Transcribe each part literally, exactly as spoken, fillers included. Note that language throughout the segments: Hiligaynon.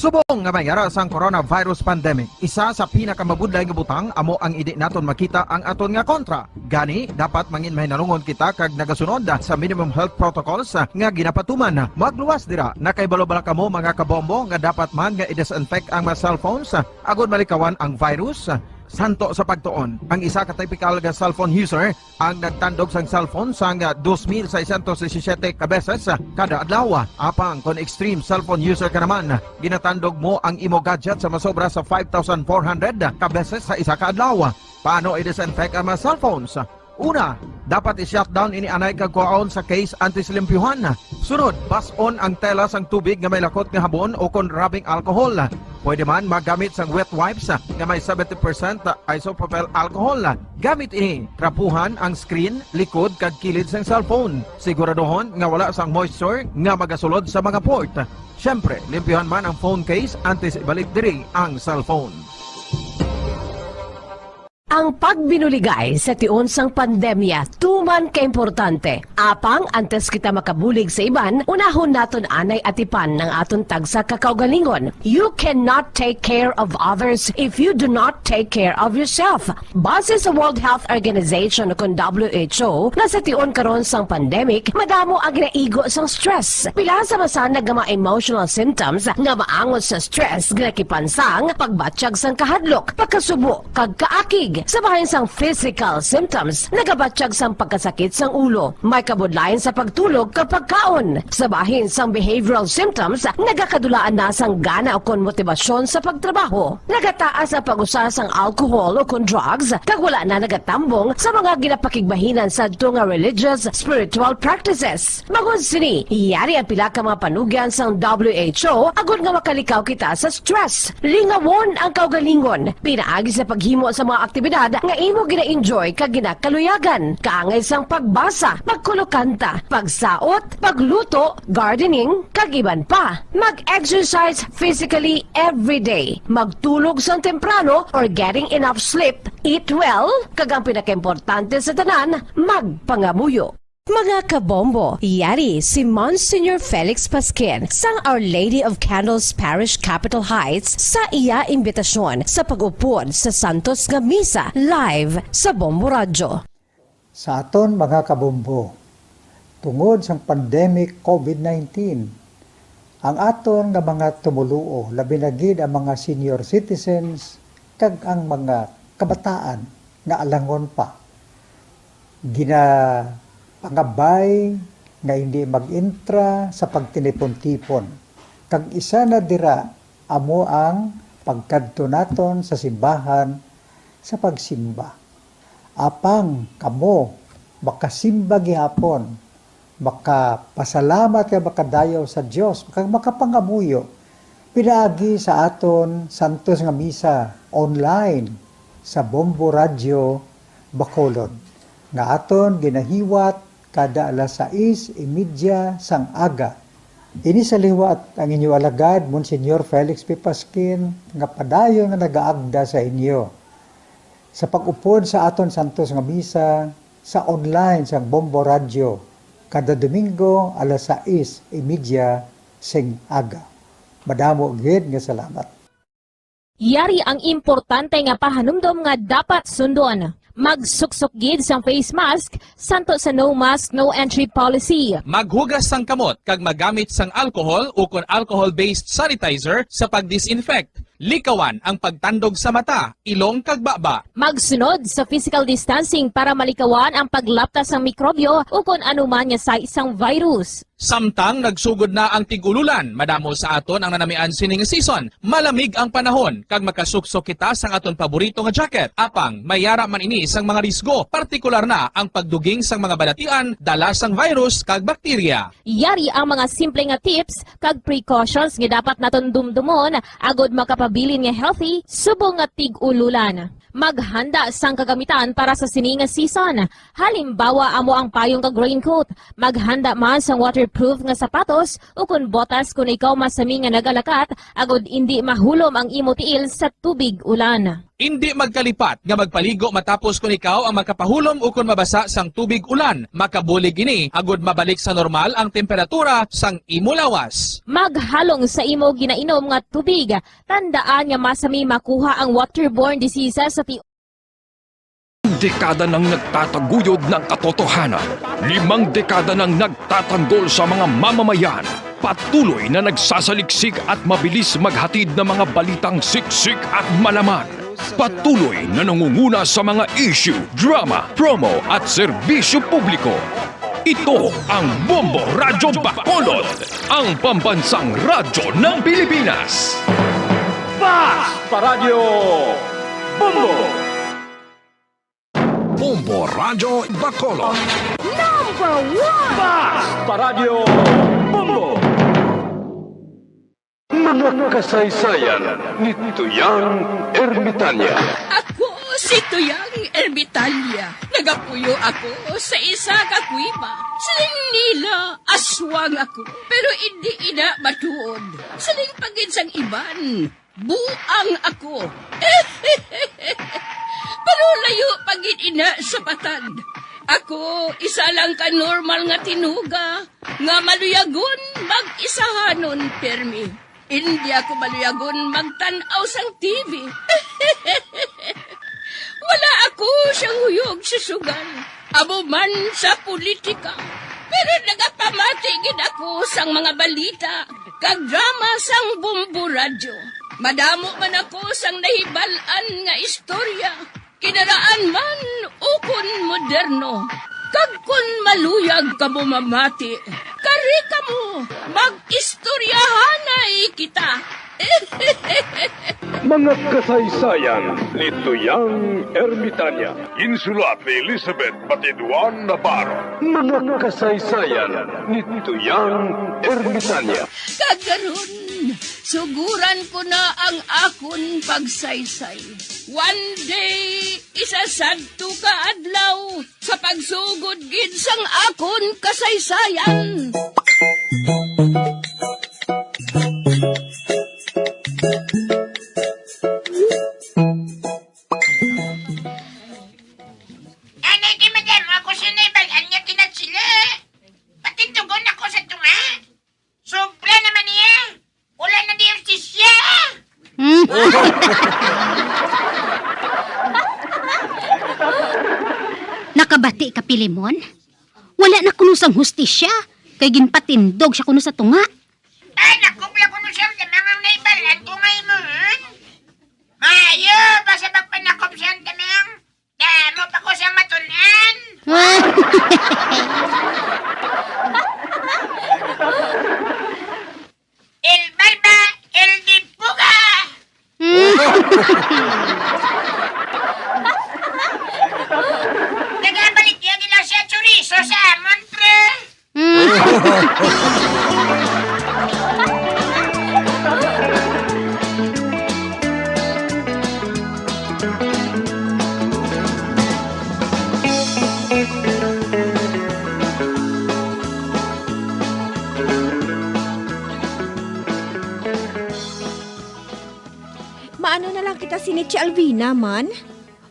Subong nga may ara sang coronavirus pandemic, isa sa pinakamabudlay nga butang amo ang indi naton makita ang aton nga kontra. Gani, dapat mangin mahinalungon kita kag nagasunod sa minimum health protocols nga ginapatuman. Magluwas dira, nakahibalo bala kamo, mga kabombo, nga dapat man nga i-disinfect ang mga cellphones agod malikawan ang virus? Santo sa pagtuon, ang isa ka typical nga cellphone user ang nagtandog sang cellphone sang dos mil seiscientos disisiete ka beses kada adlaw. Apang kon extreme cellphone user ka naman, ginatandog mo ang imo gadget sa masobra sa five thousand four hundred ka beses sa isa ka adlaw. Paano i-disinfect ang mga cellphones? Una, dapat i-shutdown ini anay kag kuhaon sa case antes limpyuhan. Sunod, bas-on ang tela sang tubig nga may lakot nga habon o kon rubbing alcohol. Pwede man magamit sang wet wipes nga may seventy percent isopropyl alcohol. Gamit ini, trapuhan ang screen, likod, kag kilid sang cellphone. Siguraduhon nga wala sang moisture nga magasulod sa mga port. Siyempre, limpyuhan man ang phone case antes ibalik diri ang cellphone. Ang pagbinuligay sa tion sang pandemya tuman ka importante. Apang antes kita makabulig sa iban, unahon naton anay atipan ang aton tagsa ka kaugalingon. You cannot take care of others if you do not take care of yourself. Base sa World Health Organization, ukon W H O, nga sa tion karon sang pandemic, madamo ang ginaigo sang stress. Pila sa masanag nga mga emotional symptoms nga maangot sa stress ginakipan sang pagbatyag sang kahadlok, pagkasubo, kag kaakig. Sa bahin sang physical symptoms, nagabatyag sang pagkasakit sang ulo, may kabudlayan sa pagtulog kag pagkaon. Sa bahin sang behavioral symptoms, nagakadulaan na sang gana ukon motibasyon sa pagtrabaho. Nagataas ang pag-usa sang alcohol ukon drugs, kag wala na nagatambong sa mga ginapakigbahinan sadto nga religious, spiritual practices. Bangod sini, yari ang pila ka mga panugyan sang W H O agod nga makalikaw kita sa stress. Lingawon ang kaugalingon pinaagi sa paghimo sa mga aktibidad nga imo gina-enjoy kag ginakaluyagan, kaangay sang pagbasa, pagkulokanta, pagsaot, pagluto, gardening, kag iban pa. Mag-exercise physically every day. Magtulog sang temprano or getting enough sleep. Eat well, kag ang pinakaimportante sa tanan, magpangamuyo. Mga kabombo, yari si Monsignor Felix Pasquin sang Our Lady of Candles Parish, Capitol Heights, sa iya imbitasyon sa pag-upod sa Santos nga Misa live sa Bombo Radyo. Sa aton mga kabombo, tungod sang pandemic COVID nineteen, ang aton nga mga tumoluo, labi na gid ang mga senior citizens kag ang mga kabataan nga alangon pa, ginapangabay nga hindi mag-intra sa pagtinipon-tipon, kag isa na dira amo ang pagkadto naton sa simbahan sa pagsimba. Apang kamo makasimba gihapon, makapasalamat kag makadayaw sa Dios, kag makapangamuyo pinaagi sa aton santos nga misa online sa Bombo Radyo Bacolod, nga aton ginahiwat kada alas sais y media sang aga. Ini sa liwat ang inyo alagad, Monsignor Felix P. Pasquin, nga padayon nga nagaagda sa inyo sa pag-upod sa aton santos nga misa sa online sang Bombo Radyo kada Domingo alas sais y media sing aga. Madamo gid nga salamat. Yari ang importante nga pahanumdom nga dapat sundon. Magsuksok gid sang face mask santo sa no mask, no entry policy. Maghugas sang kamot kag magamit sang alcohol ukon alcohol-based sanitizer sa pag-disinfect. Likawan ang pagtandog sa mata, ilong kag baba. Magsunod sa physical distancing para malikawan ang paglapta sang mikrobyo ukon anuman nga sahi sang virus. Samtang nagsugod na ang tig-ululan, madamo sa aton ang nanamian sini nga season. Malamig ang panahon, kag makasuksok kita sang aton paborito nga jacket. Apang, may ara man ini sang mga risgo, partikular na ang pagduging sang mga balatian dala sang virus kag bakterya. Yari ang mga simple nga tips kag precautions nga dapat naton dumdumon agod makapabilin nga healthy subong nga tig-ululan. Maghanda sang kagamitan para sa sini nga season. Halimbawa, amo ang payong kag raincoat. Maghanda man sang water waterproof nga sapatos, ukon botas kon ikaw masami nga nagalakat, agod indi mahulom ang imo tiil sa tubig ulan. Indi magkalipat nga magpaligo matapos kon ikaw ang makapahulom ukon mabasa sang tubig ulan. Makabulig ini agod mabalik sa normal ang temperatura sang imo lawas. Maghalong sa imo ginainom nga tubig. Tandaan nga masami makuha ang waterborne diseases sa ti- Dekada nang nagtataguyod ng katotohanan. Limang dekada nang nagtatanggol sa mga mamamayan. Patuloy na nagsasaliksik at mabilis maghatid ng mga balitang siksik at malaman. Patuloy na nangunguna sa mga issue, drama, promo at serbisyo publiko. Ito ang Bombo Radyo Bacolod, ang pambansang radyo ng Pilipinas. Basta Radyo Bombo! Bombo Radyo Bacolod. Number one! Basta Radyo Bombo! Mga kasaysayan ni Tuyang Ermitanya. Ako si Tuyang Ermitanya. Nagapuyo ako sa isa ka kuweba. Siling nila, aswang ako, pero indi ina matuod. Siling pa gid sang iban, buang ako. Pero layo pa gid ina sa patag. Ako, isa lang ka normal nga tinuga nga maluyagon mag-isahanon pirmi. Indi ako maluyagon magtan-aw sang T V. Wala ako siyang huyog sa sugal, amo man sa politika. Pero nagapamati gid ako sang mga balita kag drama sang Bombo Radyo. Madamo man ako sang nahibal-an nga istorya, kinaraan man ukon moderno. Kag kon maluyag kamo mamati, kari kamo, mag-istoryahanay kita. Mga kasaysayan ni Tuyang Ermitanya. Insulat ni Elizabeth Batiduan Navarro. Mga kasaysayan ni Tuyang Ermitanya. Kag karon, suguran ko na ang akon pagsaysay. One day, isa sadto ka adlaw, sa pagsugod gid sang akon kasaysayan. Anay kay madamo ako sa naibalan nga kinatsili. Patindugon ako sa tunga. Sobra naman niya. Wala na di hustisya. Hmm? Nakabati ka, Pilimon? Wala na kuno sang hustisya, kay ginpatindog siya kuno sa tunga. Ay, nakupla kuno siya ang tamang ang naibalan ko nga imuhon. Maayo, basta magpanakop siya ang tamang. Damo pa ko siyang matun-an. El Barba, El Dipuga. Hmm. Nagabalik niya nila siya chorizo sa amon, pre. Hmm. Maano na lang kita sini, Tia Alvina, man?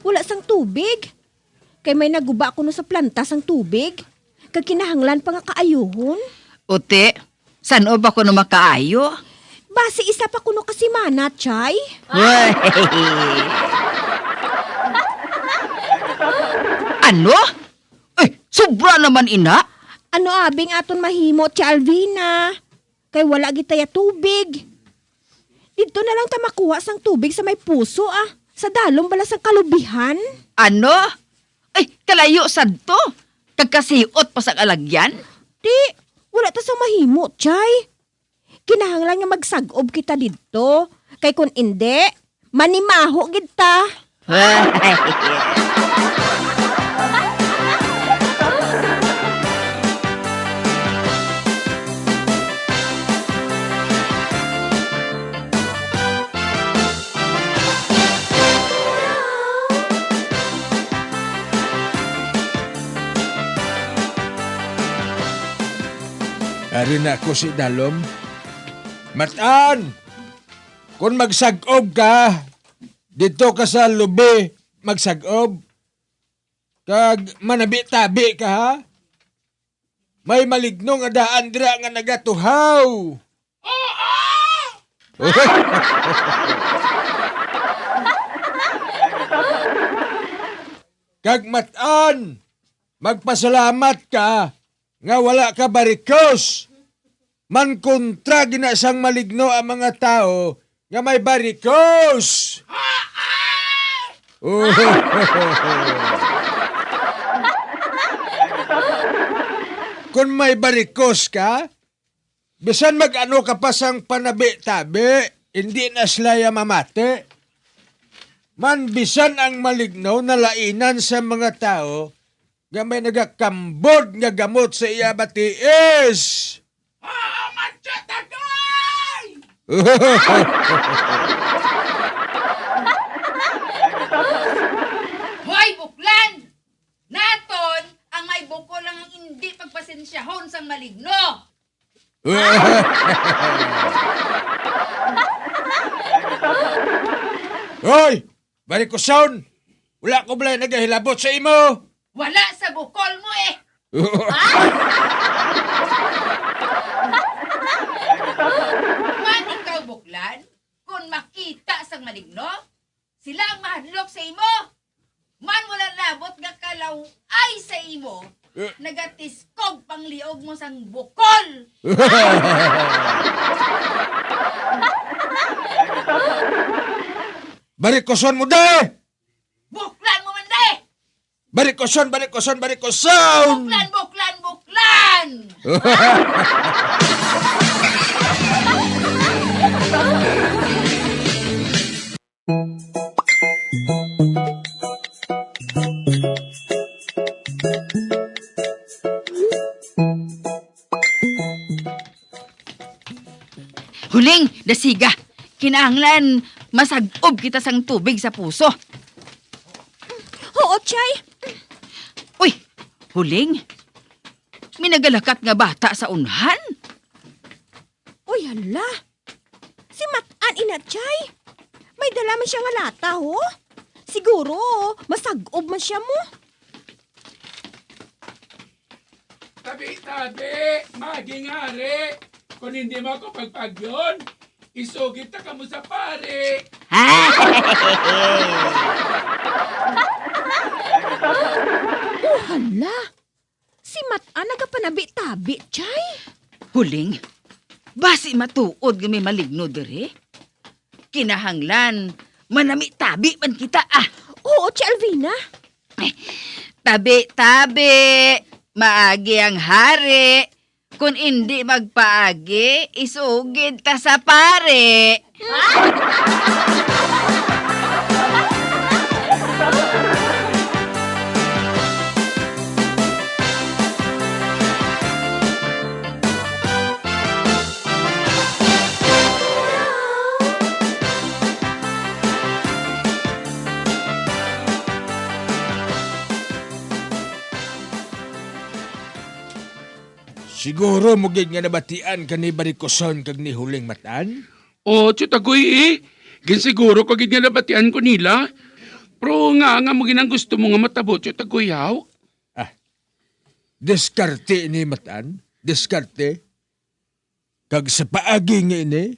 Wala sang tubig. Kay may naguba kuno sa planta sang tubig, kag kinahanglan pa nga kaayuhon. Uti, san-o ba kuno makaayo? Basi isa pa kuno ka semana, Chay. Uy! Ano? Ay, sobra naman ina! Ano abi ang aton mahimo, Tia Alvina? Kay wala gid taya tubig. Didto na lang ta makuha sang tubig sa may puso, ah. Sa dalom bala sang kalubihan. Ano? Ay, kalayo sadto. Kag kasiot pa sang alagyan. Ti, wala ta sang mahimo, Chay. Kinahanglan nga magsag-ob kita didto. Kay kun indi, manimaho gid ta. Ari na ako si Dalom. Matan, kung magsag-ob ka, dito ka sa lubi magsag-ob. Kag manabi-tabi ka, ha? May maligno nga daan dira nga nagatuhaw. Kag Matan, magpasalamat ka nga wala ka barikos. Mankontra gina sang maligno ang mga tawo nga may barikos. Kung may barikos ka, bisan mag-ano ka pa sang panabi-tabi, hindi na sila ya mamati. Man, bisan ang maligno nalainan sa mga tawo nga may nagakambod nga gamot sa iya batiis. Ah, matya tagay! Hoy, buklan! Naton, ang may bukol lang ang hindi pagpasensyahon sang maligno. Hoy! Barikoson! Wala ko balay nagahilabot sa imo! Wala sa bukol mo eh! Ha? Man ikaw, buklan, kung makita sang maligno, sila ang mahadlok sa imo. Man wala labot nga kalaw-ay sa imo, Eh. Nagatiskog pangliog mo sang bukol. Barikoson mo, day! Buklan mo man, day! Barikoson, barikoson, barikoson! Buklan, buklan, buklan! Huling, dasiga. Kinahanglan masag-ob kita sang tubig sa puso. Oo, Chay. Uy, Huling. May nagalakat nga bata sa unhan. Uy, hala. Si Matan ina, Chay. May dala man siya nga lata, ho. Siguro, masag-ob man siya mo. Tabi-tabi, maging hari. Kung hindi mo ako pagpagyon, isugid ta kamo sa pari. Oh, hala. Si Matan nagapanabi-tabi, Chay. Huling, basi matuod nga may maligno diri? Kinahanglan, manami-tabi man kita, ah. Oo, Chay Alvina. Tabi-tabi, maagi ang hari. Kung indi magpaagi, isugid ta sa pari. Siguro mo gid nga nabatian ka ni Barikoson kag ni Huling Matan? O, Tiyot Agoy, eh. Ginsiguro ko gid nga nabatian ko nila. Pero nga, nga mo gid ang gusto mo nga matabo, Tiyot Agoy, haw? Ah, diskarte ni Matan. Diskarte. Kag sa paagi nga ini,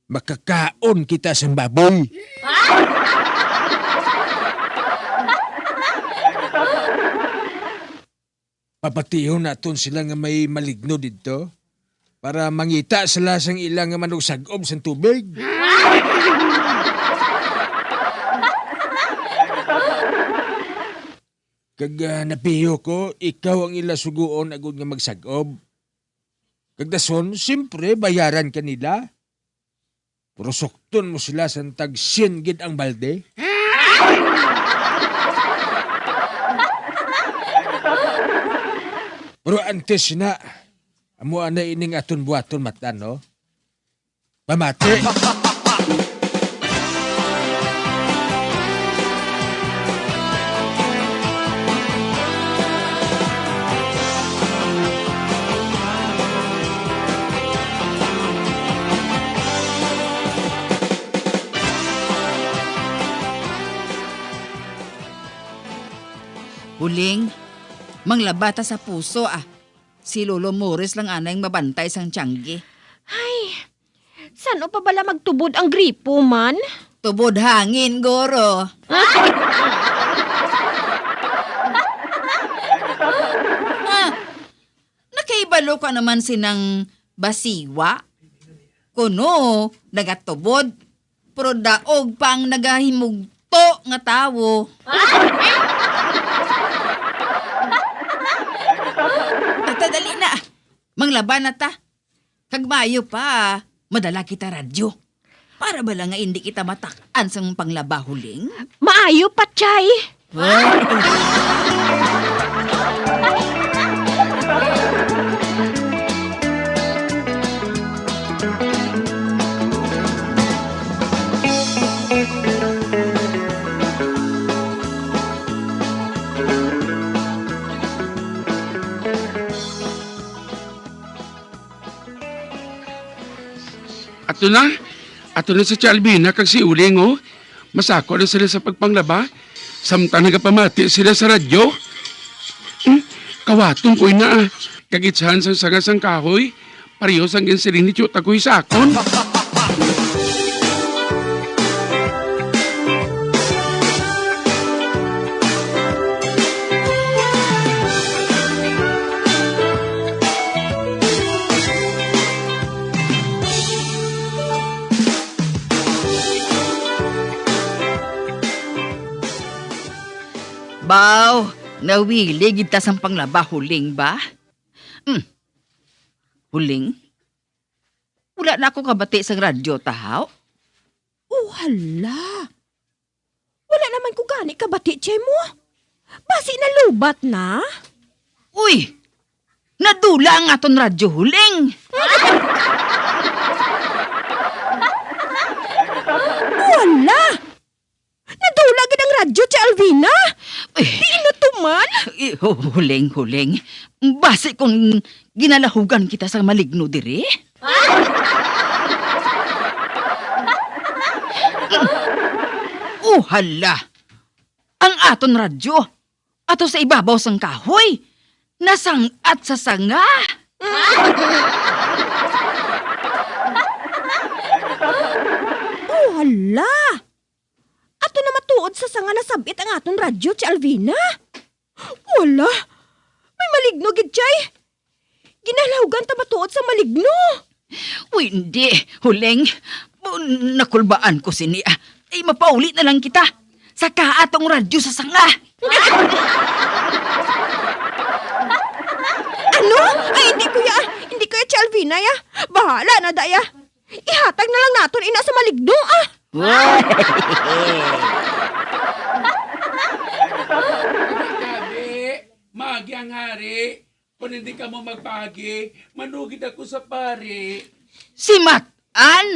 makakaon kita sang baboy. Papatihon naton sila nga may maligno didto para mangita sila sang ila nga manugsag-ob sang tubig. Kag, ah, napiyo ko, ikaw ang ila sugoon agod nga magsag-ob. Kag dason, siyempre, bayaran ka nila. Pero sukton mo sila sang tag syen gid ang balde. Pero antes na, amo na ining aton buhaton, Matan, no? Pamati. Huling, manglaba ta sa puso, ah. Si Lolo Morris lang anay ang mabantay sang tiyanggi. Ay, san-o pa bala magtubod ang gripo man? Tubod hangin, guro. Ah, nakaibalo ka naman sinang basiwa? Kuno, nagatubod, pero daog pa ang nagahimugto nga tawo. Tata, dali na. Manglaba na ta. Kag maayo pa, madala kita radyo. Para bala nga indi kita matak-an sang panglaba, Huling. Maayo pa, Chay. Ato na. Ato na si Tia Alvina kag si Huling, oh. Masako na sila sa pagpanglaba, samtang nagapamati sila sa radyo. Hmm? Kawaton ko ina, ah. Kag itsahan sang sanga sang kahoy, pareho sang ginsiling ni Tiyot Tagoy sa akon. Baw, nawili gid ta sang panglaba, Huling ba? Hmm. Huling? Wala na ako kabati sang radyo, tahaw? Oh, hala. Wala naman ko gani kabati, Chemo. Basi nalubat na? Uy! Nadula ang aton radyo, Huling! Wala! Nadula gid ang radyo, Tia Alvina! Ay. Diin na to man? Eh, hu-, Huling, Huling. Basi kung ginalahugan kita sa maligno diri? Oh, hala! Ang aton radyo, ato sa ibabaw sang kahoy, nasang-at sa sanga. Oh, hala! Ato na matuod sa sanga nasab-it ang aton radyo, Tia Alvina. Wala! May maligno gid, Chay! Ginalahugan ta matuod sa maligno! Uy, hindi, Huling. Bu-, nakulbaan ko sini, ah. Ay, mapauli na lang kita. Saka atong radyo sa sanga. Ano? Ay, hindi, kuya. Hindi, kuya Chalvina, ya. Bahala na, daya. Ihatag na lang naton ina sa maligno, ah. Tabi, maagi ang hari. Kung hindi kamo magpaagi, manugid ako sa pari. Si Matan!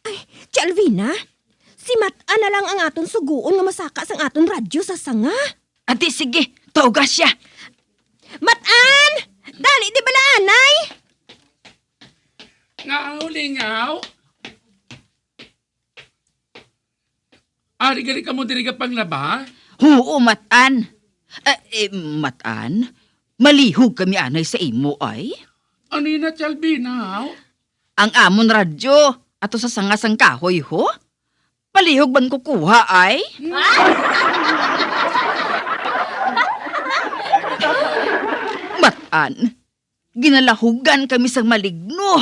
Ay, Tia Alvina, si Matan na lang ang aton sugoon nga masaka sang aton radyo sa sanga. Adi, sige, tuga siya. Matan! Dali, di bala anay? Nga ang ulingaw? Ari gali kamo diri gapanglaba? Huo, Matan. Eh, eh, Matan, malihog kami anay sa imo, ay. Ano yun na, Chalvina, haw? Ang amon radyo, ato sa sanga sang kahoy, ho? Palihog man kukuha, ay? Matan, ginalahugan kami sang maligno.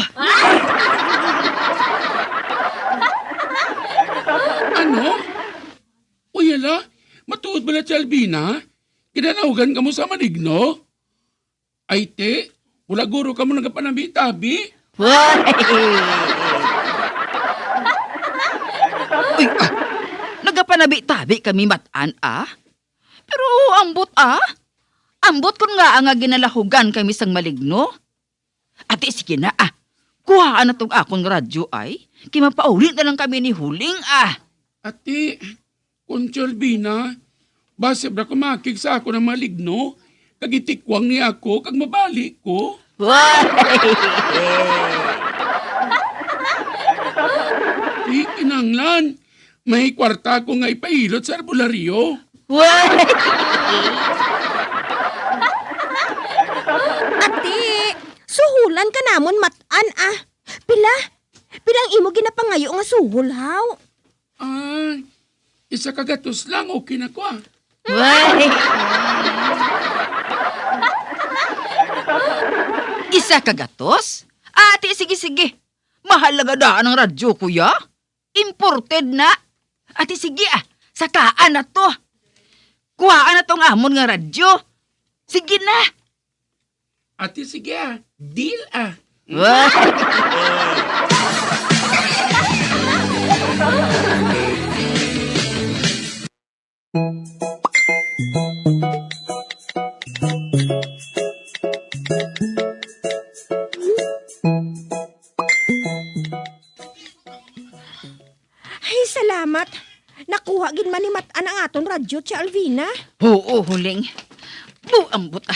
Ano? Uy, hala, matuod bala si Albina? Ginalahugan kamo sa maligno? Ay, ti, wala guro kamo nagapanabi-tabi? Uy! Uy, ah, nagapanabi-tabi kami, Matan, ah. Pero ambot, ah. Ambot kon ngaa nga ginalahugan kami sang maligno. Ati, sige na, ah. Kuhaa na tong akon radyo, ay. Kay mapauli na lang kami ni Huling, ah. Ati, Conchal Bina, basi ba kumakig sa ako ng maligno, kag itikwang ni ako, kag mabali ko. Uy! Ti, Kinahanglan, may kwarta ko nga ipahilot sa albularyo. Why? Ati, suhulan ka namon, Matan, ah. Pila? Pila ang imo ginapangayo nga suhol, haw? Ah, isa ka gatos lang, okay na ko, ah. Why? Isa ka gatos? Ah, ati, sige, sige. Mahal na gid ang radyo, kuya. Imported na. Ati, sige, ah. Sakaan na to. Kuhaan na tong amon nga radyo. Sige na. Ati, sige, ah. Deal, ah. Wah! Ay, salamat. Nakuha gid man ni Matan ang aton radyo, Tia Alvina. Oo, Huling. Buang buta.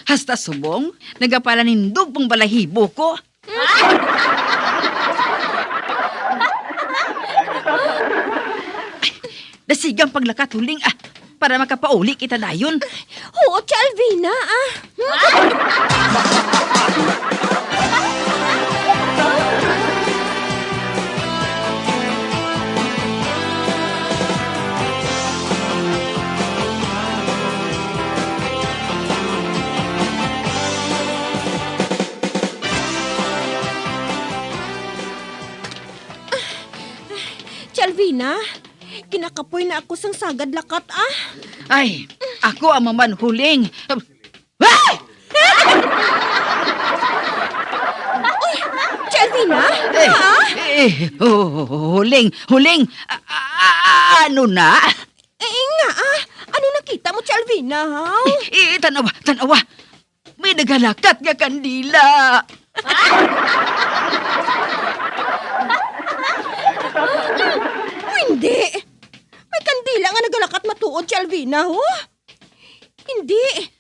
Hasta subong, nagapalanindog pang balahibo ko. Dasigang paglakat, Huling, ah, para makapauli kita dayon. Oo, Tia Alvina, ah. Tia Alvina, ginakapoy na ako sang sagad lakat, ah. Ay, ako ang maman, Huling. Ay! Uy, Tia Alvina? Eh, ah? Eh, oh, oh, oh, Huling, Huling. A-, a-, a-, ano na? Eh, nga, ah. Ano nakita mo, Tia Alvina, haw? Eh, eh, tanawa, tanawa. May nagalakat nga kandila. Hindi. May kandila nga nagalakat matuod, Tia Alvina, ho? Hindi.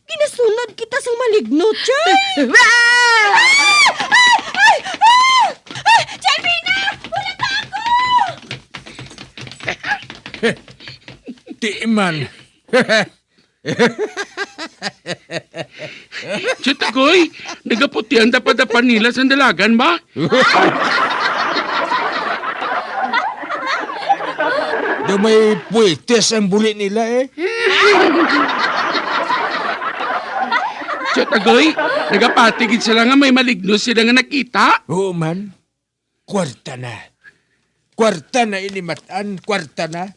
Ginasunod kita sang maligno, Chay. Ah! Ah! Ah! Ah! Ah! Tia Alvina! Wala pa ako! Di man. Tiyot, Agoy, nagaputian dapat-dapat nila sa dalagan ba? Daw may puwetes ang buli nila, eh. Tiyot, Agoy, nagapati gid sila nga may maligno sila nga nakita. Oo man. Kwarta na. Kwarta na ini, Matan, kwarta na.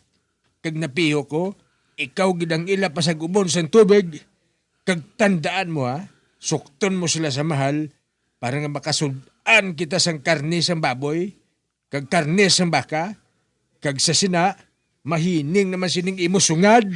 Kag napiho ko, ikaw gid ang ila pasag-umon sang tubig. Kag tandaan mo, ha, sukton mo sila sa mahal para nga makasud-an kita sang karne sang baboy kag karne sang baka, kag sa sina, mahining naman sining imo sungad.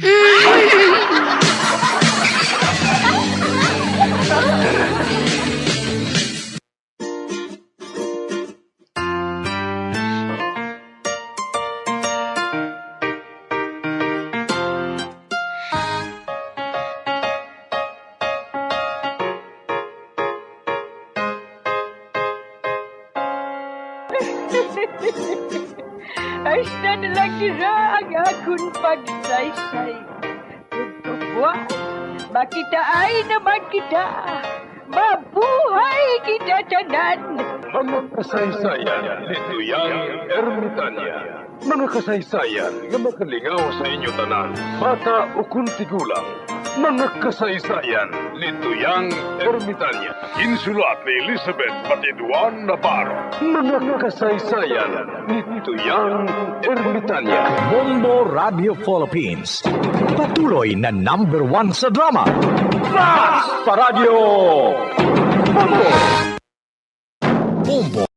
Ay, siya na lang dira ang akon pagsaysay. Ug buwas, makitaay naman kita. Mabuhay kita tanan! Mga kasaysayan ni Tuyang Ermitania. Mga kasaysayan nga makalingaw sa inyo tanan, bata ukon tigulang. Mga kasaysayan ni Tuyang Ermitania. Insulat ni Elizabeth Batiduan Navarro. Mga kasaysayan ni Tuyang Ermitania. Bombo Radio Philippines. Patuloy na number one sa drama. Fast pa Radyo! Bombo! Bombo